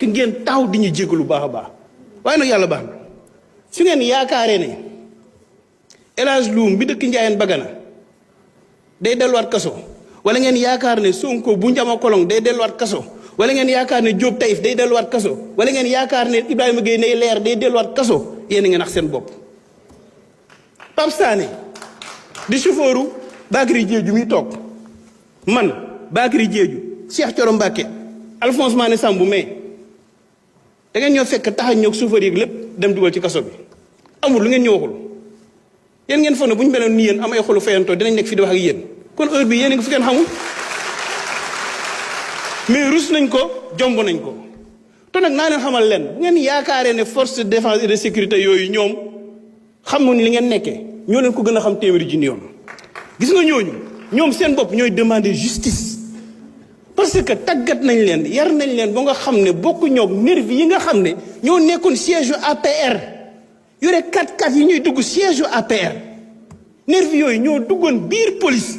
que ngeen taw di ñu jégalu baax a baax waaye nag yàlla baax na su ngeen yaakaaree ne El Hadj Loum bi dëkk Ndiayène Bagana day delluwaat kaso wala ngeen yaakaar ne Sonko bu Njama Kolong day delluwaat kaso wala ngeen yaakaar ne Diop Taïf day delluwaat kaso wala ngeen yaakaar ne Ibrahima Gueye nay leer day delluwaat kaso yéen a ngeen nax seen bopp. Pape Sané di chauffeuru Bakary Diédhiou muy toog man Bakary Diédhiou Cheikh Thioro Mbacké Alphonse Mané Sambou mais da ngeen ñoo fekk tax a ñëw chauffeur yi lépp dem dugal ci kaso bi amul lu ngeen ñu waxul yéen ngeen foog ne bu ñu meloon ni yéen am ay xolu fayantoo dinañ nekk fi di wax ak yéen kon heure bi yéen a ngi fi kenn xamul mais rus nañ ko jomb nañ ko te nag naa leen xamal leen bu ngeen yaakaaree ne force de défense et de sécurité yooyu ñoom xamuñ li ngeen nekkee ñoo leen ko gën a xam téeméeri junni yoon gis nga ñooñu ñoom seen bopp ñooy demander justice parce que tàggat nañ leen yar nañ leen ba nga xam ne bokku ñoog nervi yi nga xam ne ñoo nekkoon siège APR yore 4x4 yi ñuy dugg siège APR nervi yooyu ñoo duggoon biir police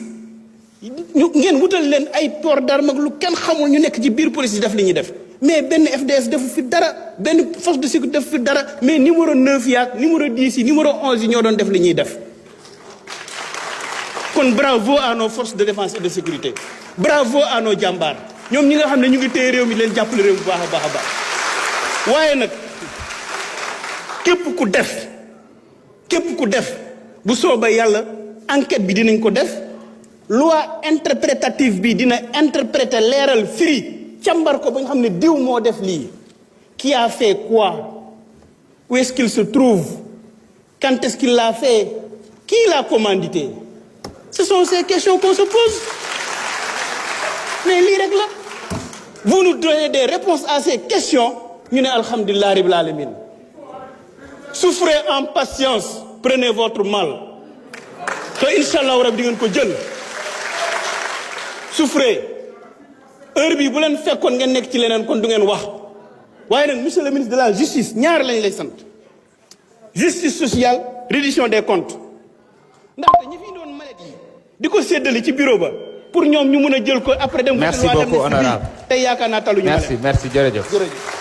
ñu ngeen wutal leen ay port d'arme ak lu kenn xamul ñu nekk ci biir police yi def li ñuy def mais benn FDS defu fi dara benn force de sécurité defu fi dara mais numéro 9 yaak numéro 10 yi numéro 11 yi ñoo doon def li ñuy def kon bravo à nos forces de défense et de sécurité bravo à nos jàmbaar ñoom ñi nga xam ne ñu ngi téye réew mi leen jàppale réew bu baax a baax a baax waaye nag képp ku def bu soobee yàlla enquête bi dinañ ko def loi interprétative bi dina interpréter leeral firi càmbar ko ba nga xam ne diw moo def lii qui a fait quoi où est-ce qu'il se trouve quand est-ce qu'il l'a fait qui l'a commandité ce sont ces questions qu'on se pose mais lii rek la vous nous donnez des réponses à ces questions ñu ne alhamdulilah rabbil alamin souffrez en patience prenez votre mal te incha allahu rabbi di ngeen ko jël souffrez heure bi bu leen fekkoon ngeen nekk ci leneen kon du ngeen wax waaye nag monsieur le ministre de la justice ñaar lañ lay sant justice sociale reddition des comptes ndaxte ñi fi doon malet yi di ko séddale ci bureau ba pour ñoom ñu mën a jël ko après dem. merci beaucoup honorable tey yaakaar naa taluñu. merci jërëjëf.